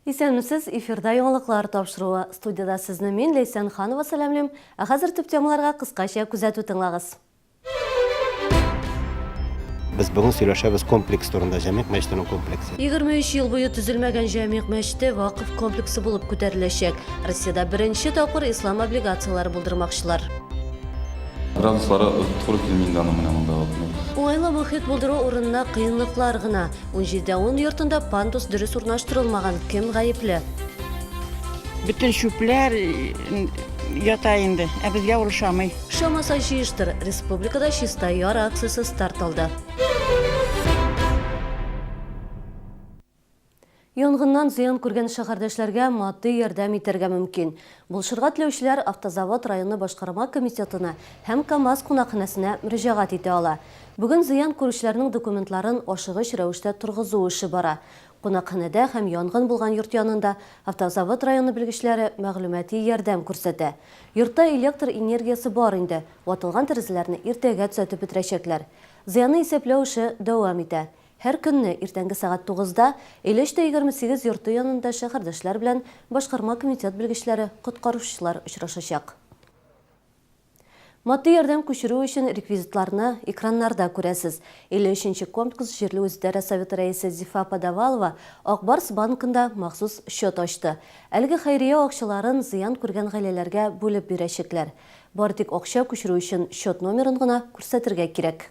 Исәнмесез, эфирда яңалыклар тапшыруы. Студиядә сезне мин, Ләйсән Ханова сәламлим. Ә хәзер төп темаларга кыскача күзәтү тыңлагыз. Без бүген сөйләшәбез комплекс турында, Җәмигъ мәчетенең комплексы. 23 ел буе төзелмәгән Җәмигъ мәчете вакыф комплексы булып күтәреләчәк. Россиядә беренче тапкыр ислам облигацияләре булдырмакчылар. Градуслары туры килми инде аның менә монда вот. Уңайлы мохит булдыру урынына кыенлыклар гына. Унҗидедә ун йортында пандус дөрес урнаштырылмаган, кем гаепле? Бөтен чүпләр ята инде, ә безгә ул ошамый. Ошамаса җыештыр, республикада Чиста яр акциясе старт алды. Янгыннан зыян күргән шәһәрдәшләргә матди ярдәм итәргә мөмкин. Булышырга теләүчеләр Автозавод районы башкарма комитетына һәм КАМАЗ кунакханәсенә мөрәҗәгать итә ала. Бүген зыян күрүчеләрнең документларын ашыгыч рәвештә торгызу эше бара. Кунакханәдә һәм янгын булган йорт янында Автозавод районы белгечләре мәгълүмати ярдәм күрсәтә. Йортта электр энергиясе бар инде, ватылган тәрәзәләрне иртәгә төзәтеп бетерәчәкләр. Зыянны исәпләү эше дәвам итә. Һәр көнне иртәнге сәгать тугызда 53 тә 28 йорты янында шәһәрдәшләр белән Башкарма комитет белгечләре, коткаручылар очрашачак. Матди ярдәм күчерү өчен реквизитларны экраннарда күрәсез. 53 нче комплекс җирле үзидарә советы рәисе Зифа Подовалова Ак Барс банкында махсус счет ачты. Әлеге хәйрия акчаларын зыян күргән гаиләләргә бүлеп бирәчәкләр. Бары тик акча күчерү өчен счет номерын гына күрсәтергә кирәк.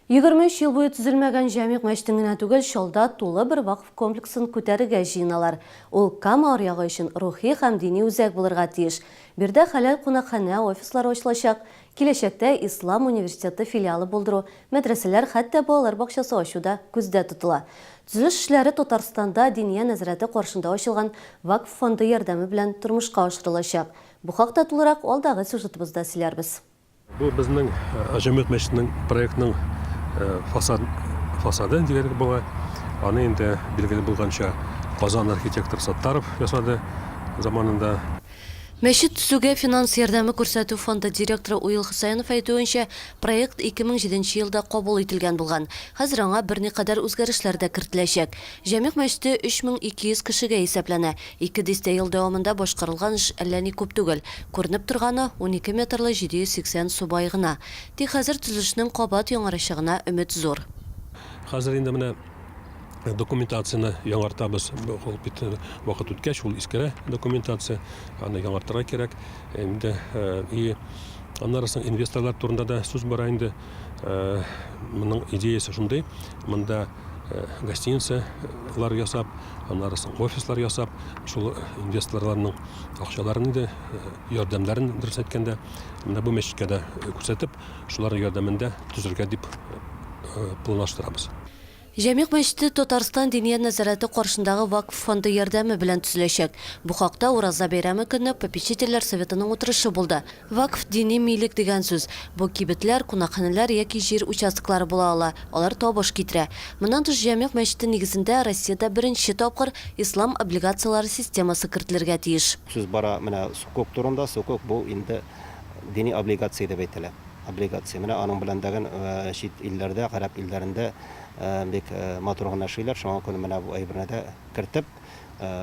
23 ел буе төзелмәгән Җәмигъ мәчетен генә түгел, Чалда тулы бер вакыф комплексын күтәрергә җыеналар. Ул Кама аръягы өчен рухи һәм дини үзәк булырга тиеш. Биредә хәләл кунакханә, офислар ачылачак. Киләчәктә Ислам университеты филиалы булдыру, мәдрәсәләр, хәтта балалар бакчасы ачу да күздә тотыла. Төзелеш эшләре Татарстанда Диния нәзарәте каршында ачылган Вакф фонды ярдәме белән тормышка ашырылачак. Бу хакта тулырак алдагы сюжетыбызда сөйләрбез. Бу безнең Җәмигъ мәчетенең проектының фасад фасады диярлек була. Аны инде билгеле булганча Казан архитектор Саттаров ясады заманында. Мәчет төзүгә финанс ярдәме күрсәтү фонды директоры Уил Хөсәенов әйтүенчә, проект 2007 нче елда кабул ителгән булган. Хәзер аңа берникадәр үзгәрешләр дә кертеләчәк. Җәмигъ мәчете 3200 кешегә исәпләнә. Ике дистә ел дәвамында башкарылган эш әллә ни күп түгел. Күренеп торганы, 12 метрлы 780 субай гына. Тик хәзер төзелешнең кабат яңарачагына өмет зур. Хәзер инде менә документацияне яңартабыз. Ул бит вакыт үткәч, ул искерә документация. Аны яңартырга кирәк. Инде и аннары соң инвесторлар турында да сүз бара инде. Моның идеясе шундый, монда гостиницалар ясап, аннары соң офислар ясап, шул инвесторларның акчаларын инде, ярдәмнәрен, дөрес әйткәндә, менә бу мәчеткә дә күрсәтеп, шулар ярдәмендә төзергә дип планлаштырабыз. Җәмигъ мәчете Татарстан Диния нәзарәте каршындагы Вакф фонды ярдәме белән төзеләчәк. Бу хакта Ураза бәйрәме көнне Попечительләр советының утырышы булды. Вакф, дини милек дигән сүз. Бу кибетләр, кунакханәләр яки җир участоклары була ала, алар табыш китерә. Моннан тыш, Җәмигъ мәчете нигезендә Россиядә беренче тапкыр ислам облигацияләре системасы кертелергә тиеш. Сүз бара менә сукук турында. Сукук бу инде дини облигация дип әйтелә. Облигация. Менә аның белән дәген чит илләрдә, гарәп илләрендә бик матур гына эшлиләр. Шуңа күрә менә бу әйберне дә кертеп,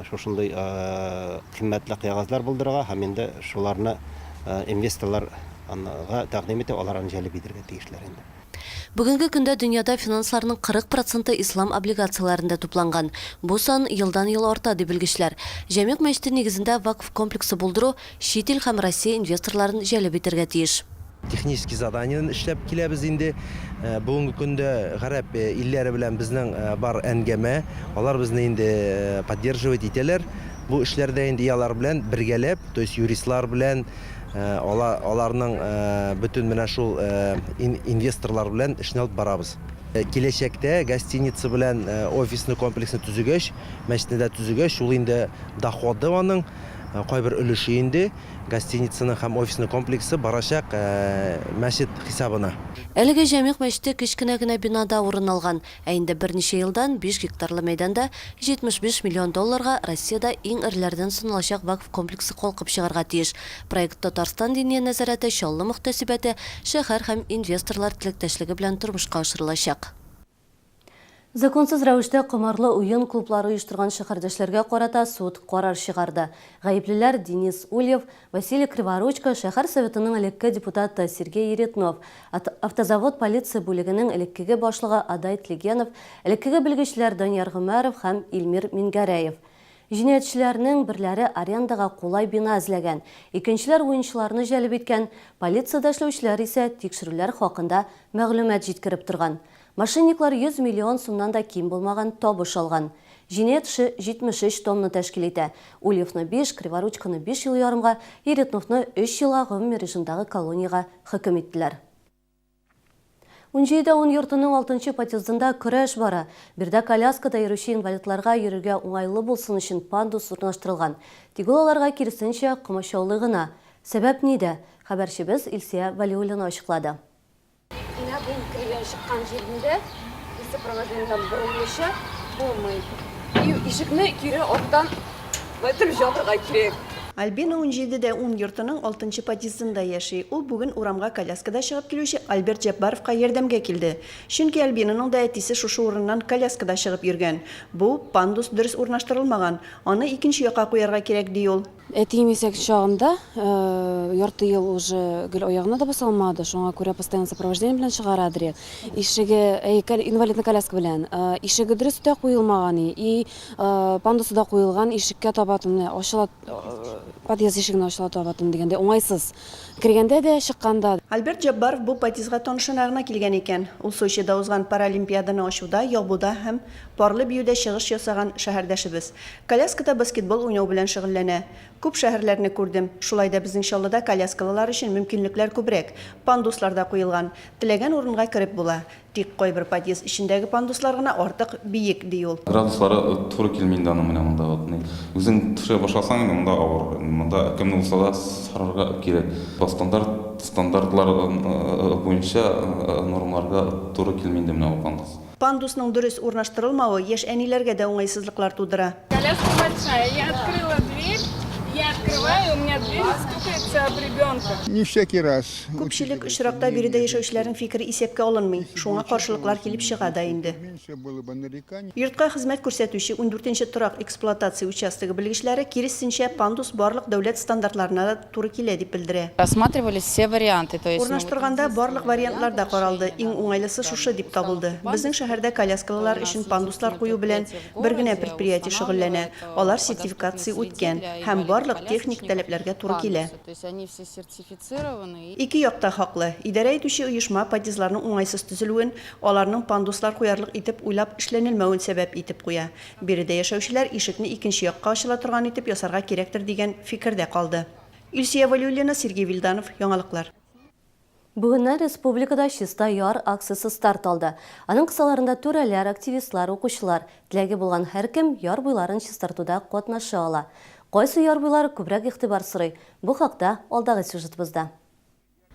шушындый кыйммәтле кәгазьләр булдырырга һәм инде шуларны инвесторларга тәкъдим итеп, алар аны җәлеп итәргә тиешләр инде. Бүгенге көндә дөньяда финансларның 40 проценты ислам облигацияләрендә тупланган. Бу сан елдан-ел арта, ди белгечләр. Җәмигъ мәчете нигезендә вакф комплексы булдыру чит ил һәм Россия инвесторларын җәлеп итәргә тиеш. Технический заданиедән эшләп киләбез инде. Бүгенге көндә гарәп илләре белән безнең бар әнгәмә. Алар безне инде поддерживать итәләр. Бу эшләрдә инде и алар белән бергәләп, то есть юристлар белән, аларның бөтен менә шул инвесторлар белән эшне алып барабыз. Киләчәктә гостиница белән офисный комплексны төзегәч, мәчетне дә төзегәч, ул инде доходы аның кайбер өлеше инде Гостиницаның һәм офисный комплексы барачак мәчет хисабына. Әлеге Җәмигъ мәчете кечкенә генә бинада урын алган, ә инде берничә елдан биш гектарлы мәйданда 75 миллион долларга Россиядә иң эреләрдән саналачак вакф комплексы калкып чыгарга тиеш. Проект Татарстан Диния нәзарәте, Чаллы мөхтәсибәте, шәһәр һәм инвесторлар теләктәшлеге белән тормышка ашырылачак. Законсыз рәвештә комарлы уен клублары оештырган шәһәрдәшләргә карата суд карар чыгарды. Гаеплеләр, Денис Ульев, Василий Криворучко, шәһәр советының элекке депутаты Сергей Еретнов, Автозавод полиция бүлегенең элеккеге башлыгы Адай Тлегенов, элеккеге белгечләр Данияр Гомәров һәм Илмир Мингәрәев. Җинаятьчеләрнең берләре арендага кулай бина эзләгән, икенчеләр уенчыларны җәлеп иткән, полициядә эшләүчеләр исә тикшерүләр хакында мәгълүмат җиткереп торган. Мошенниклар 100 миллион сумнан да ким булмаган табыш алган. Җинаять эше 73 томны тәшкил итә. Ульевны биш, Криворучконы биш ел ярымга, Еретновны өч елга гомуми режимдагы колониягә хөкем иттеләр. Унҗиде ун йортының алтынчы подъездында көрәш бара. Биредә коляскада йөрүче инвалидларга йөрергә уңайлы булсын өчен пандус урнаштырылган. Тик ул аларга, киресенчә, комачаулый гына. Сәбәп нидә? Хәбәрчебез Илсөя Вәлиуллина ачыклады. Менә бу кергән чыккан җирендә сопровождениедән борылмыйча булмый. И ишекне кире арттан Бөтен җабырга кирәк. Альбина унҗиде дә ун йортының алтынчы подъездында яши. Ул бүген урамга коляскада чыгып килүче Альберт Җәббаровка ярдәмгә килде. Чөнки Альбинаның да әтисе шушы урыннан коляскада чыгып йөргән. Бу пандус дөрес урнаштырылмаган, аны икенче якка куярга кирәк, ди ул. Әтием исән чагында ярты ел уже гел аягына да баса алмады, шуңа күрә постоянно сопровождение белән чыгара дри. Ишеге, әй, инвалидный коляска белән. Ишеге дөрес тә куелмаган и Пандусы да куелган, ишеккә таба менә ачыла, подъезд ишегенә ачыла таба дигәндәй, уңайсыз. Кергәндә дә, чыкканда. Альберт Җаббаров бу подъездга танышына гына килгән икән. Ул Сочида узган Паралимпиаданы ачуда, ябуда һәм парлы биюдә чыгыш ясаган шәһәрдәшебез. Коляскада баскетбол уйнау белән шөгыльләнә. Күп шәһәрләрне күрдем. Шулай да безнең Чаллыда коляскалылар өчен мөмкинлекләр күбрәк. Пандуслар да куелган. Теләгән урынга кереп була. Тик кайбер подъезд эчендәге пандуслар гына артык биек, ди ул. Градуслары туры килми инде аның менә монда вот ни. Үзең төшә башласаң инде монда авыр. Монда кемне булса да сорарга кирәк. По стандарт стандартлар буенча нормаларга туры килми инде менә ул пандус. Пандусның дөрес урнаштырылмавы яшь әниләргә дә уңайсызлыклар тудыра. Коляска большая, я открыла дверь, я открываю, у меня дверь стукается об ребенка. Не всякий раз. Күпчелек очракта биредә яшәүчеләрнең фикере исәпкә алынмый, шуңа каршылыклар килеп чыга да инде. Йортка хезмәт күрсәтүче ундүртенче торак эксплуатация участогы белгечләре, киресенчә, пандус барлык дәүләт стандартларына да туры килә дип белдерә. Рассматривались все варианты, то есть. Урнаштырганда барлык вариантлар да каралды, иң уңайлысы шушы дип табылды. Безнең шәһәрдә коляскалылар өчен пандуслар кую белән бер генә предприятие шөгыльләнә, алар сертификация үткән һәм барлык техник таләпләргә туры килә. Ике як та хаклы. Идарә итүче оешма подъездларның уңайсыз төзелүен, аларның пандуслар куярлык итеп уйлап эшләнелмәвен сәбәп итеп куя. Биредә яшәүчеләр ишекне икенче якка ачыла торган итеп ясарга кирәктер дигән фикердә калды. Илсөя Вәлиуллина, Сергей Вилданов, Яңалыклар. Бүгеннән республикада Чиста яр акциясе старт алды. Аның кысаларында түрәләр, активистлар, укучылар, теләге булган һәркем яр буйларын чистартуда катнаша ала. Кайсы яр буйлары күбрәк игътибар сорый? Бу хакта алдагы сюжетыбызда.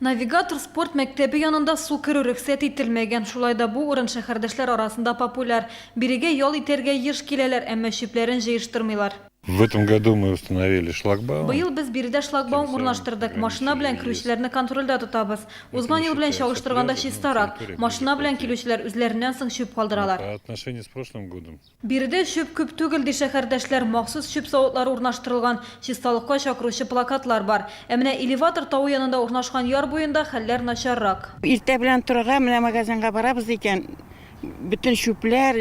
Навигатор спорт мәктәбе янында су керү рөхсәт ителмәгән. Шулай да бу урын шәһәрдәшләр арасында популяр. Бирегә ял итәргә еш киләләр, әмма чүпләрен җыештырмыйлар. В этом году мы установили шлагбаум. Быел без биредә шлагбаум урнаштырдык, машина белән керүчеләрне контрольдә тотабыз. Узган ел белән чагыштырганда чистарак. Машина белән килүчеләр үзләреннән соң чүп калдыралар. По отношению с прошлым годом. Биредә чүп күп түгел, ди шәһәрдәшләр. Махсус чүп савытлары урнаштырылган, чисталыкка чакыручы плакатлар бар. Ә менә элеватор тавы янында урнашкан яр буенда хәлләр начаррак. Иртә белән торырга, менә магазинга барабыз икән, бөтен чүпләр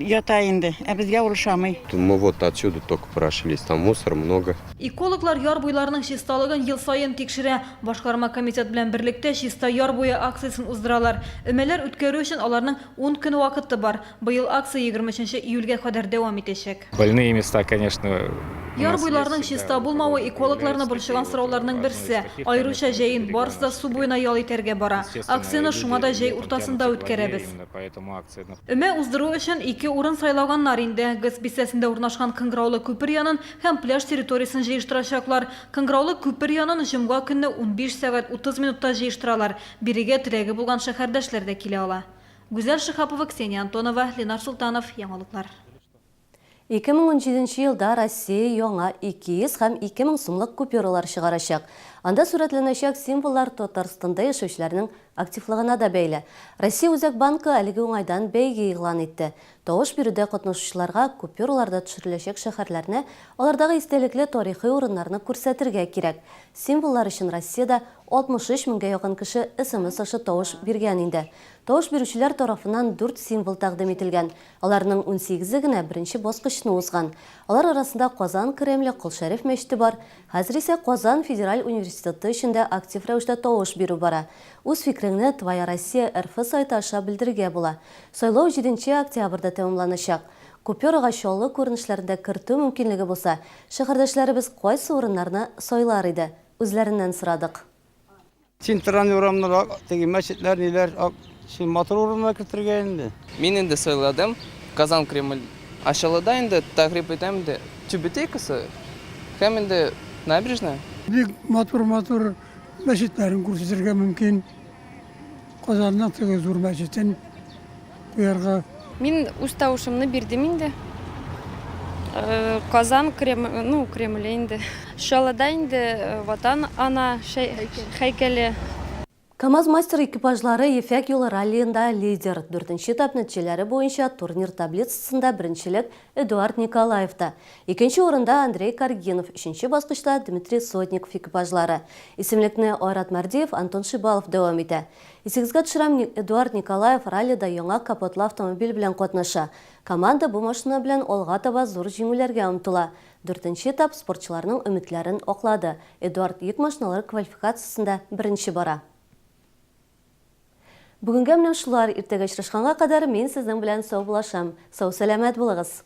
ята инде, ә безгә ул ошамый. Мы вот отсюда только прошлись, там мусор много. Экологлар яр буйларының чисталыгын ел саен тикшерә. Башкарма комитет белән берлектә Чиста яр буе акциясен уздыралар. Өмәләр үткәрү өчен аларның ун көн вакыты бар. Быел акция 23 нче июльгә кадәр дәвам итәчәк. Больные места, конечно, Яр буйларының чиста булмавы экологларны борчыган сорауларның берсе. Аеруча җәен барысы да су буена ял итәргә бара. Акцияне шуңа да җәй уртасында үткәрәбез. Өмә уздыру өчен ике урын сайлаганнар инде. ГЭС бистәсендә урнашкан Кыңгыраулы күпер янын һәм пляж территориясен җыештырачаклар. Кыңгыраулы күпер янын җомга көнне 15 сәгать 30 минутта җыештыралар. Бирегә теләге булган шәһәрдәшләр дә килә ала. Гүзәл Шиһапова, Ксения Антонова, Ленар Солтанов, Яңалыклар. 2017 нче елда Россия яңа 200 һәм 2000 сумлык купюралар чыгарачак. Анда сурәтләнәчәк символлар Татарстанда яшәүчеләрнең активлыгына да бәйле. Россия Үзәк банкы әлеге уңайдан бәйге игълан итте. Тавыш бирүдә катнашучыларга купюраларда төшереләчәк шәһәрләрне, алардагы истәлекле тарихи урыннарны күрсәтергә кирәк. Символлар өчен Россиядә 63 меңгә якын кеше смс аша тавыш биргән инде. Тавыш бирүчеләр тарафыннан дүрт символ тәкъдим ителгән. Аларның унсигезе генә беренче баскычны узган. Алар арасында Казан Кремле, Кол Шәриф мәчете бар. Хәзер исә Казан федераль университеты өчен дә актив рәвештә тавыш бирү бара. Үз фикереңне Твоя Россия РФ сайты аша белдерергә була. Сайлау җиденче октябрьдә тәмамланачак. Купюрага Чаллы күренешләрен дә кертү мөмкинлеге булса, шәһәрдәшләребез кайсы урыннарны сайлар иде? Үзләреннән сорадык. Центральный урамнар, теге мәчетләр, ниләр, шул матур урыннар кертергә инде. Мин инде сайладым Казан Кремль ачылуда инде тәгърип итәм инде Тюбетейкасы һәм инде набережная. Бик матур-матур мәчетләрен күрсәтергә мөмкин. Казанның теге зур мәчетен куярга. Мин үз тавышымны бирдем инде. Казан Кремль, ну, Кремле инде. Чаллыда инде Ватан ана һәйкәле. КАМАЗ-Мастер экипажлары Ефәк юлы раллиенда лидер. Дүртенче этап нәтиҗәләре буенча турнир таблицасында беренчелек Эдуард Николаевта. Икенче урында Андрей Каргинов, өченче баскычта Дмитрий Сотников экипажлары. Исемлекне Айрат Мәрдиев, Антон Шибалов дәвам итә. Исегезгә төшерәм, Эдуард Николаев раллида яңа капотлы автомобиль белән катнаша. Команда бу машина белән алга таба зур җиңүләргә омтыла. Дүртенче этап спортчыларның өметләрен аклады. Эдуард йөк машиналары квалификациясендә беренче бара. Бүгенгә менә шулар. Иртәгә очрашканга кадәр мин сезнең белән саубуллашам. Сау-сәламәт булыгыз!